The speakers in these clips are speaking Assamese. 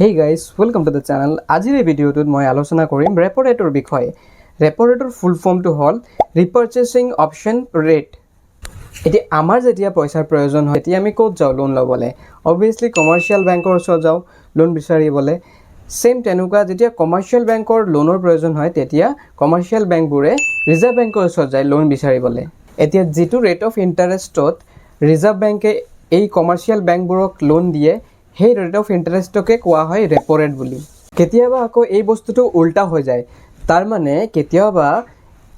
Hey guys, welcome to the channel. আজিৰ এই ভিডিঅ'টোত মই আলোচনা কৰিম ৰেপ' ৰেটৰ বিষয়ে। ৰেপ' ৰেটৰ ফুল ফৰ্মটো হ'ল ৰিপাৰ্চেচিং অপশ্যন ৰেট। এতিয়া আমাৰ যেতিয়া পইচাৰ প্ৰয়োজন হয়, তেতিয়া আমি ক'ত যাওঁ লোন ল'বলৈ? অবভিয়াছলি কমাৰ্চিয়েল বেংকৰ ওচৰত যাওঁ লোন বিচাৰিবলৈ। ছেইম তেনেকুৱা, যেতিয়া কমাৰ্চিয়েল বেংকৰ লোনৰ প্ৰয়োজন হয়, তেতিয়া কমাৰ্চিয়েল বেংকবোৰে ৰিজাৰ্ভ বেংকৰ ওচৰত যায় লোন বিচাৰিবলৈ। এতিয়া যিটো ৰেট অফ ইণ্টাৰেষ্টত ৰিজাৰ্ভ বেংকে এই কমাৰ্চিয়েল বেংকবোৰক লোন দিয়ে, সেই ৰেট অফ ইণ্টাৰেষ্টকে কোৱা হয় ৰেপ' ৰেট বুলি। কেতিয়াবা আকৌ এই বস্তুটো উল্টা হৈ যায়। তাৰমানে কেতিয়াবা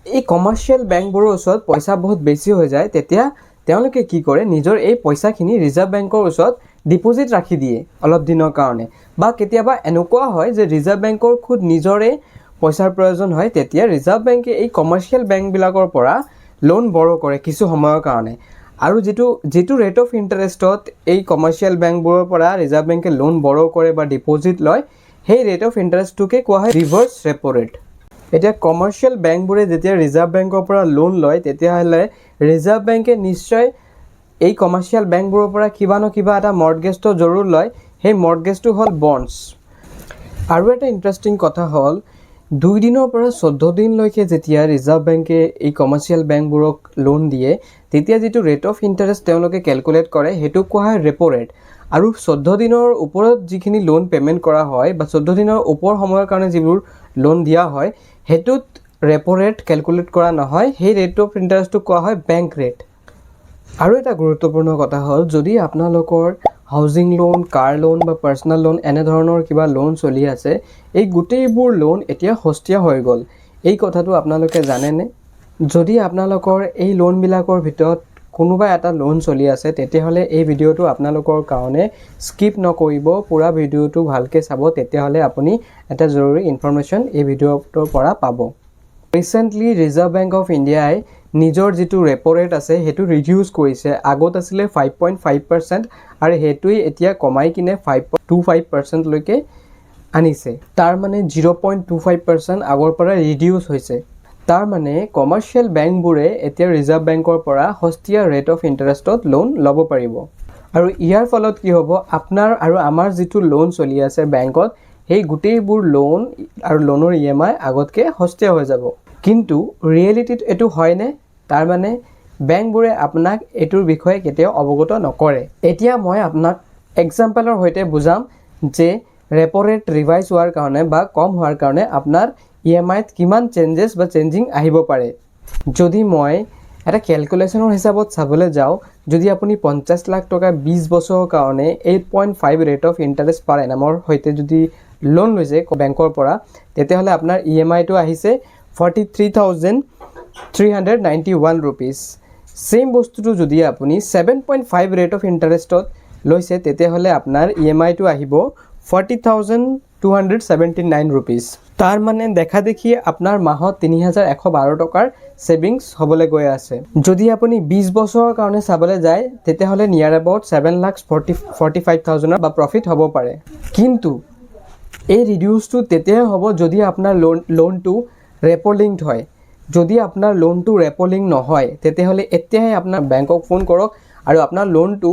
এই কমাৰ্চিয়েল বেংকবোৰৰ ওচৰত পইচা বহুত বেছি হৈ যায়। তেতিয়া তেওঁলোকে কি কৰে? নিজৰ এই পইচাখিনি ৰিজাৰ্ভ বেংকৰ ওচৰত ডিপ'জিট ৰাখি দিয়ে অলপ দিনৰ কাৰণে। বা কেতিয়াবা এনেকুৱা হয় যে ৰিজাৰ্ভ বেংকৰ খুদ নিজৰে পইচাৰ প্ৰয়োজন হয়, তেতিয়া ৰিজাৰ্ভ বেংকে এই কমাৰ্চিয়েল বেংকবিলাকৰ পৰা লোন বৰ' কৰে কিছু সময়ৰ কাৰণে। আৰু যিটো যিটো ৰেট অফ ইণ্টাৰেষ্টত এই কমাৰ্চিয়েল বেংকবোৰৰ পৰা ৰিজাৰ্ভ বেংকে লোন বৰ' কৰে বা ডিপ'জিট লয়, সেই ৰেট অফ ইণ্টাৰেষ্টটোকে কোৱা হয় ৰিভাৰ্ছ ৰেপ' ৰেট। এতিয়া কমাৰ্চিয়েল বেংকবোৰে যেতিয়া ৰিজাৰ্ভ বেংকৰ পৰা লোন লয়, তেতিয়াহ'লে ৰিজাৰ্ভ বেংকে নিশ্চয় এই কমাৰ্চিয়েল বেংকবোৰৰ পৰা কিবা ন কিবা এটা মৰ্টগেজটো জৰুৰ লয়। সেই মৰ্টগেজটো হ'ল বণ্ডছ। আৰু এটা ইণ্টাৰেষ্টিং কথা হ'ল, 2 দিনৰ পৰা 14 দিনলৈকে যেতিয়া ৰিজাৰ্ভ বেংকে এই কমাৰ্চিয়েল বেংকবোৰক লোন দিয়ে, তেতিয়া যিটো ৰেট অফ ইণ্টাৰেষ্ট তেওঁলোকে কেলকুলেট কৰে, সেইটোক কোৱা হয় ৰেপ' ৰেট। আৰু 14 দিনৰ ওপৰত যিখিনি লোন পে'মেণ্ট কৰা হয় বা 14 দিনৰ ওপৰ সময়ৰ কাৰণে যিবোৰ লোন দিয়া হয়, সেইটোত ৰেপ' ৰেট কেলকুলেট কৰা নহয়। সেই ৰেট অফ ইণ্টাৰেষ্টটোক কোৱা হয় বেংক ৰেট। আৰু এটা গুৰুত্বপূৰ্ণ কথা হ'ল, যদি আপোনালোকৰ হাউজিং লোন, কাৰ লোন বা পাৰ্চনেল লোন, এনেধৰণৰ কিবা লোন চলি আছে, এই গোটেইবোৰ লোন এতিয়া সস্তীয়া হৈ গ'ল। এই কথাটো আপোনালোকে জানেনে? যদি আপোনালোকৰ এই লোনবিলাকৰ ভিতৰত কোনোবা এটা লোন চলি আছে, তেতিয়াহ'লে এই ভিডিঅ'টো আপোনালোকৰ কাৰণে। স্কিপ নকৰিব, পূৰা ভিডিঅ'টো ভালকৈ চাব। তেতিয়াহ'লে আপুনি এটা জৰুৰী ইনফৰমেশ্যন এই ভিডিঅ'টোৰ পৰা পাব। ৰিচেণ্টলি ৰিজাৰ্ভ বেংক অফ ইণ্ডিয়াই নিজৰ যিটো ৰেপ' ৰেট আছে, সেইটো ৰিডিউচ কৰিছে। আগত আছিলে 5.5% আৰু সেইটোৱেই এতিয়া কমাই কিনে 5.25%লৈকে আনিছে। তাৰ মানে 0.25% আগৰ পৰা ৰিডিউচ হৈছে। তাৰ মানে কমাৰ্চিয়েল বেংকবোৰে এতিয়া ৰিজাৰ্ভ বেংকৰ পৰা সস্তীয়া ৰেট অফ ইণ্টাৰেষ্টত লোন ল'ব পাৰিব। আৰু ইয়াৰ ফলত কি হ'ব? আপোনাৰ আৰু আমাৰ যিটো লোন চলি আছে বেংকত, সেই গোটেইবোৰ লোন আৰু লোনৰ ইএমআই আগতকৈ সস্তীয়া হৈ যাব। কিন্তু ৰিয়েলিটিত এইটো হয়নে? তাৰমানে বেংকবোৰে আপোনাক এইটোৰ বিষয়ে কেতিয়াও অৱগত নকৰে। এতিয়া মই আপোনাক এক্সাম্পলৰ সৈতে বুজাম যে ৰেপ' ৰেট ৰিভাইজ হোৱাৰ কাৰণে বা কম হোৱাৰ কাৰণে আপোনাৰ ইএমআইত কিমান চেঞ্জেছ বা চেঞ্জিং আহিব পাৰে। যদি মই এটা কেলকুলেশ্যনৰ হিচাপত চাবলৈ যাওঁ, যদি আপুনি 50 লাখ টকা 20 বছৰৰ কাৰণে 8.5 rate of interest per এনামৰ সৈতে যদি লোন লৈছে বেংকৰ পৰা, তেতিয়াহ'লে আপোনাৰ ইএমআইটো আহিছে ₹43,391। Same বস্তুটো যদি আপুনি 7.5 rate of ইণ্টাৰেষ্টত লৈছে, তেতিয়াহ'লে আপোনাৰ ইএমআইটো আহিব ₹40,279। তাৰ মানে দেখা দেখি আপোনাৰ মাহত 3112 টকাৰ ছেভিংছ হ'বলৈ গৈ আছে। যদি আপুনি 20 বছৰৰ কাৰণে চাবলৈ যায়, তেতিয়াহ'লে নিয়াৰ এবাউট 7 লাখ 45 থাউজেণ্ডৰ বা প্ৰফিট হ'ব পাৰে। কিন্তু এই ৰিডিউচটো তেতিয়াহে হ'ব যদি আপোনাৰ লোনটো ৰেপ' লিংকড হয়। যদি আপোনাৰ লোনটো ৰেপ' লিংক নহয়, তেতিয়াহ'লে এতিয়াহে আপোনাৰ বেংকক ফোন কৰক আৰু আপোনাৰ লোনটো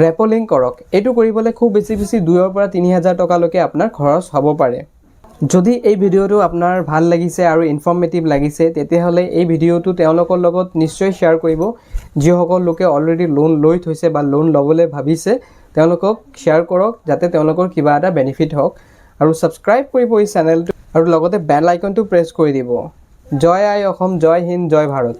ৰেপ' লিংক কৰক। এইটো কৰিবলৈ খুব বেছি বেছি 2ৰ পৰা 3 হাজাৰ টকালৈকে আপোনাৰ খৰচ হ'ব পাৰে। যদি এই ভিডিঅ'টো আপোনাৰ ভাল লাগিছে আৰু ইনফৰ্মেটিভ লাগিছে, তেতিয়াহ'লে এই ভিডিঅ'টো তেওঁলোকৰ লগত নিশ্চয় শ্বেয়াৰ কৰিব। যিসকল লোকে অলৰেডি লোন লৈ থৈছে বা লোন ল'বলৈ ভাবিছে, তেওঁলোকক শ্বেয়াৰ কৰক, যাতে তেওঁলোকৰ কিবা এটা বেনিফিট হওক। আৰু ছাবস্ক্ৰাইব কৰিব এই চেনেলটো আৰু লগতে বেল আইকনটো প্ৰেছ কৰি দিব। জয় আই অসম, জয় হিন্দ, জয় ভাৰত।